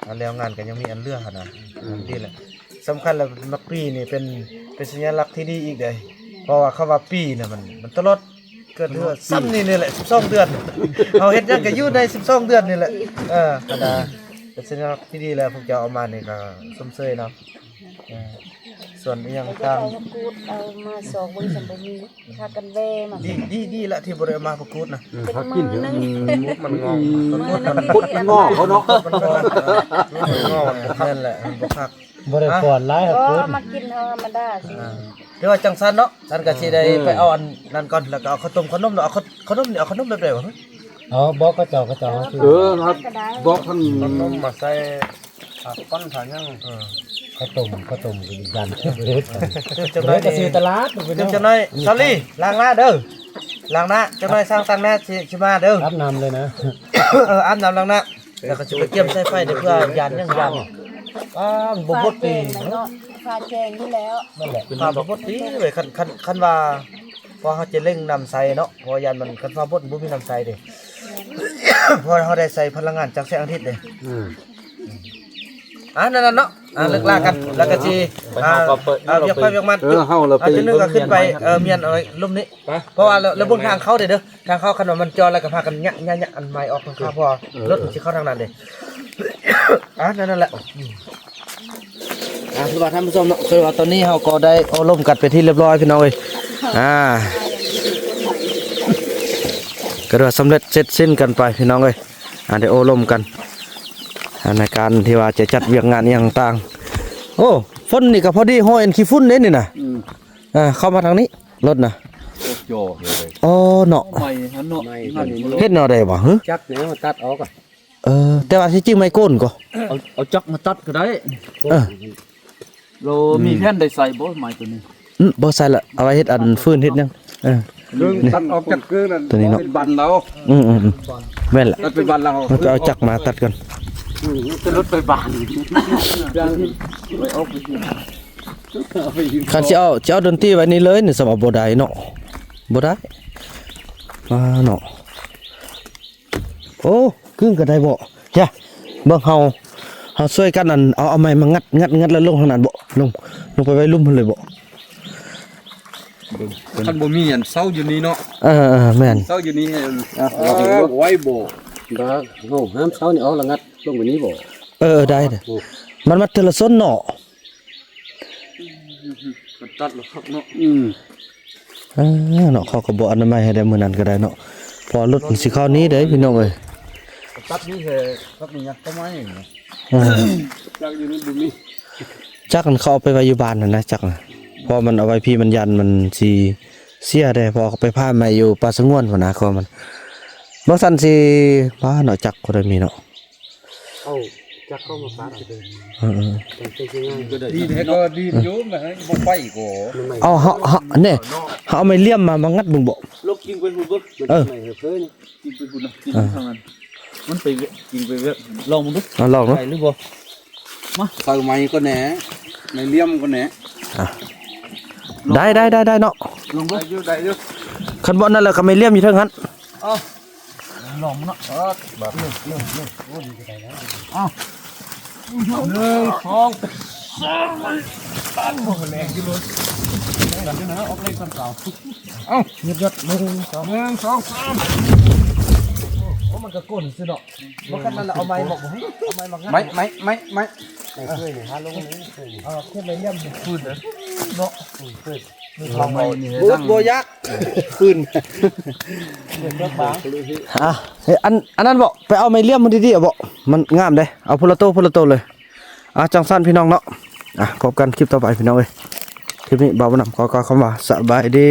ອ່າ ແລ້ວງານກໍຍັງມີອັນເຫຼືອຫັ້ນນະ ອືມ ດີແຫຼະ ສຳຄັນແລ້ວ ໝາກປີນີ້ເປັນ ເປັນສັນຍາລັກທີ່ດີອີກເດ້ ເພາະວ່າຄຳວ່າປີນະ ມັນ ມັນຕະຫຼອດ ເກີດເທື່ອ ມັນຮອດປີ ສ່ຳນີ້ນີ້ແຫຼະ ສິບສອງເດືອນ ເຮົາເຮັດຫຍັງກໍຢູ່ໃນສິບສອງເດືອນນີ້ແຫຼະ ເອີ ອັນນະ ເປັນສັນຍາລັກທີ່ດີແລ້ວ ພວກເຈົ້າເອົາມານີ້ກໍຊົມເຊີຍເນາະ ເອີ ສ່ວນອີ່ຫຍັງຕ່າງ ເອົາຜັກກູດ ເອົາມາຊອກເບິ່ງ ຊັ້ນບໍ່ມີ ພາກັນແວ່ມາ ດີ ດີ ດີລະທີ່ບໍ່ໄດ້ເອົາມາຜັກກູດນະ ເອີ ເປັນ ພາກິນເດີ ມື້ໜຶ່ງ ມັນງອກ ມື້ໜຶ່ງ ມັນງອກເຂົາເນາະ ມັນງອກ ມັນງອກ ແມ່ນແຫຼະ ມັນບໍ່ຄັກ ບໍ່ໄດ້ປ້ອນຫຼາຍ ບໍ່ ເອົາມາກິນເຮົາທຳມະດາຊິ ອ່າ ແຕ່ວ່າຈັ່ງຊັ້ນເນາະ ຊັ້ນກໍຊິໄດ້ ເອີ ໄປເອົາອັນນັ້ນກ່ອນ ແລ້ວກໍເອົາເຂົ້າຕົ້ມເຂົ້າໜົມເນາະ ເອົາເຂົ້າ ເຂົ້າໜົມນີ້ ເອົາເຂົ້າໜົມແບບໃດຫວາ? ເອົາ ບອກເຂົາເຈົ້າ ເຂົາເຈົ້າ ເອີ ເອົາ ບອກທ່ານ ເອົາໜົມມາໃສ່ ອ່າ ປ້ອນຂາຫຍັງ ເອີ ເຂົ້າຕົ້ມ ເຂົ້າຕົ້ມກໍຍັນ ເອີ ຕື່ມຈັກໜ້ອຍ ເອີ ກໍຊື້ຕະຫຼາດ ຕື່ມຈັກໜ້ອຍ ຊາລີ ລ້າງໜ້າເດີ ລ້າງໜ້າ ຈັກໜ້ອຍຊ່າງຕ່າງໜ້າຊິ ຊິມາເດີ ອາບນ້ຳເລີຍນະ ເອີ ອາບນ້ຳລ້າງໜ້າ ແລ້ວກໍຊິໄປກຽມໃສ່ໄຟເດີ ເພື່ອຢ້ານຫຍັງຢ້ານ ອ້າ ມັນບໍ່ບົດຕິ ຟ້າແຈ້ງຢູ່ແລ້ວ ນັ້ນແຫຼະ ຟ້າບໍ່ບົດຕິເວີຍ ຄັນ ຄັນ ຄັນວ່າ ເພາະເຮົາຈະເລັ່ງນ້ຳໃສ່ເນາະ ເພາະຢ້ານມັນ ຄັນຟ້າບົດບໍ່ມີນ້ຳໃສ່ເດ້ ເພາະເຮົາໄດ້ໃສ່ພະລັງງານຈາກແສງອາທິດເດ້ ອືມ ອ່າ ນັ້ນໆເນາະ ອ່າ ເລີກລາກັນ ແລ້ວກໍຊິ ໄປຫາ ອ່າ ກໍເປີດ ອ່າ ວຽກໄປວຽກມັນ ເອີ ເຮົາລະໄປ ອ່າ ຈັ່ງໜຶ່ງກໍຂຶ້ນໄປ ເອີ ມ້ຽນເອົາໄວ້ລຸ່ມນີ້ ໄປ ເພາະວ່າລະ ລະເບິ່ງທາງເຂົ້າເດ້ ເດີ ທາງເຂົ້າ ຄັນວ່າມັນຈ່ອຍແລ້ວກໍພາກັນຍະ ຍະ ຍະ ອັນໄມ້ອອກທາງເຂົ້າ ເອີ ເພາະວ່າ ເອີ ລົດມັນຊິເຂົ້າທາງນັ້ນເດ້ ອ່າ ນັ້ນແຫຼະ ອ່າ ຄືວ່າທ່ານຜູ້ຊົມເນາະ ຄືວ່າຕອນນີ້ເຮົາກໍໄດ້ໂອ້ລົມກັນເປັນທີ່ຮຽບຮ້ອຍພີ່ນ້ອງເອີຍ ອ່າ ກໍຖືວ່າສຳເລັດເສັດສິ້ນກັນໄປພີ່ນ້ອງເອີຍ ອ່າ ໄດ້ໂອ້ລົມກັນ ອ່າ ໃນການທີ່ວ່າຈະຈັດວຽກງານອີ່ຫຍັງຕ່າງໆ ໂອ້ ຝົນນີ້ກໍພໍດີຮ້ອຍອັນຂີ້ຝຸ່ນເດ້ນີ້ນະ ອືມ ອ່າ ເຂົ້າມາທາງນີ້ລົດນະ ໂອ້ ໂຈເລີຍ ອໍ ເນາະ ໄມ້ຫັ້ນເນາະ ເຮັດແນວໃດຫວາ ຮະ ຈັກແນວຕັດອອກ ເອີ ແຕ່ວ່າທີ່ຈິງໄມ້ໂກນກໍ ເອົາ ເອົາຈັກມາຕັດກໍໄດ້ ເອີ ໂລ ອືມ ມີແຜ່ນໄດ້ໃສ່ບໍ່ໄມ້ຕົວນີ້? ອືມ ບໍ່ໃສ່ລະ ເອົາໄວ້ເຮັດອັນຟືນເຮັດຫຍັງ ເອີ ເລື່ອງຕັດອອກຈາກຄືນັ້ນ ຕົວນີ້ເນາະ ເປັນບັນເອົາ ອືມໆໆ ແມ່ນລະ ຕັດເປັນບັນເອົາ ມັນໄປເອົາຈັກມາຕັດກ່ອນ ອືມ ຈະຫຼຸດໄປບັນ ຄັນຊິເອົາ ຊິເອົາດົນຕີໄວ້ນີ້ເລີຍນີ້ ສຳວ່າບໍ່ໄດ້ເນາະ ບໍ່ໄດ້ ອ່າ ເນາະ. ໂອ້ ກຶ້ງກໍໄດ້ບໍ່ ຢ່າ ເບິ່ງເຮົາ ເຮົາຊ່ວຍກັນ ອັນ ເອົາ ເອົາໄມ້ມາງັດ ງັດ ງັດ ແລ້ວລົງທາງນັ້ນບໍ່ ລົງ ລົງໄປໄວ້ລຸ່ມພຸ້ນເລີຍບໍ່ ຄັນບໍ່ມີອັນເສົາຢູ່ນີ້ເນາະ ເອີ ເອີ ແມ່ນ ເສົາຢູ່ນີ້ ເອີ ໄວ້ບໍ່ ບໍ່ ເຮົາຫ້າມເສົານີ້ອອກ ແລ້ວງັດລົງໄປນີ້ບໍ່ ເອີ ເອີ ໄດ້ ໂອ້ ມັນມັດເທື່ອລະສົ້ນເນາະ. ມັນຕັດແລ້ວຄັກເນາະ ອືມ ເອີ ເນາະ ເຂົາກໍບໍ່ອະນາໄມໃຫ້ໄດ້ມື້ນັ້ນກໍໄດ້ເນາະ ເພາະວ່າລົດມັນຊິເຂົ້ານີ້ເດ້ພີ່ນ້ອງເອີຍ ຕັດນີ້ແທ້ ຕັດນີ້ຍັດເຂົ້າມານີ້ ເອີ ຈັກຢູ່ນີ້ບໍ່ມີ ຈັກມັນເຂົາເອົາໄປໄວ້ຢູ່ບ້ານຫັ້ນນະ ຈັກນະ ເພາະມັນເອົາໄວ້ພີ້ມັນຢ້ານມັນຊິເສຍເດ້ ເພາະເຂົາໄປຜ່າໄມ້ຢູ່ປ່າສະຫງວນພຸ້ນນະ ເຂົາມັນ ບໍ່ຊັ້ນຊິ ບ້າເນາະ ຈັກກໍໄດ້ມີເນາະ. ເອົາຈັກເຂົ້າມາປາດ ເອີ ເອີ ຈັງຊິງ່າຍ ດີແທ້ກໍດີຢູ່ ມັນບໍ່ໄປກໍ ເອົາ ເຮົາ ເຮົາ ແນ່ ເຮົາເອົາໄມ້ຫຼ່ຽມມາ ມາງັດເບິ່ງບໍ່ ລົກກິນໄປພຸ້ນເບິ່ງ ເອີ ກິນໄປພຸ້ນນະ ກິນທາງນັ້ນ ມັນໄປກິນໄປແວະ ລອງເບິ່ງດູ ເອົາລອງເນາະ ໄດ້ຫຼືບໍ່ ມາ ໃສ່ໄມ້ກ່ອນແນ່ ໄມ້ຫຼ່ຽມກ່ອນແນ່ ອ່ະ ໄດ້ ໄດ້ ໄດ້ ໄດ້ເນາະ ລອງເບິ່ງ ໄດ້ຢູ່ ໄດ້ຢູ່ ຄັນບໍ່ນັ້ນແລ້ວກໍໄມ້ຫຼ່ຽມຢູ່ເທິງຫັ້ນ ເອົາ ລອງເນາະ ເອີ ບາດນີ້ ເລີ່ມ ເລີ່ມ ເລີ່ມ ໂອ້ ນີ້ກໍໄດ້ແລ້ວ ເອົາ ໜຶ່ງ ສອງ ສາມ ໂອ້ ແຮງຢູ່ເລີຍ ແຮງຢູ່ນະ ອອກແຮງສ່ຳເກົ່າ ເອົາ ຍອດໆ ໜຶ່ງ ສອງ ໜຶ່ງ ສອງ ສາມ ໂອ້ ມັນກໍກົ້ນຊື່ເນາະ ບໍ່ຄັນນັ້ນລະ ເອົາໄມ້ມາ ເອົາໄມ້ມາງັດ ໄມ້ ໄມ້ ໄມ້ ໄມ້ ໄມ້ເຄີຍນີ້ ຫາລົງນີ້ເຄີຍນີ້ ເອີ ເຄັດໄມ້ຫຼ່ຽມ ຟືນເນາະ ຟືນ ບໍ່ ບໍ່ຢາກ ຟືນ ອ່ະ ອັນ ອັນນັ້ນບໍ່ ໄປເອົາໄມ້ຫຼ່ຽມມາດີໆ ເອົາບໍ່ ມັນງາມເດ້ ເອົາຄົນລະໂຕ ຄົນລະໂຕເລີຍ ອ່ະ ຈັ່ງຊັ້ນພີ່ນ້ອງເນາະ ອ່ະ ພົບກັນຄລິບຕໍ່ໄປພີ່ນ້ອງເອີຍ ຄລິບນີ້ບ່າວບຸນນຳຂໍກ່າວຄຳວ່າສະບາຍດີ.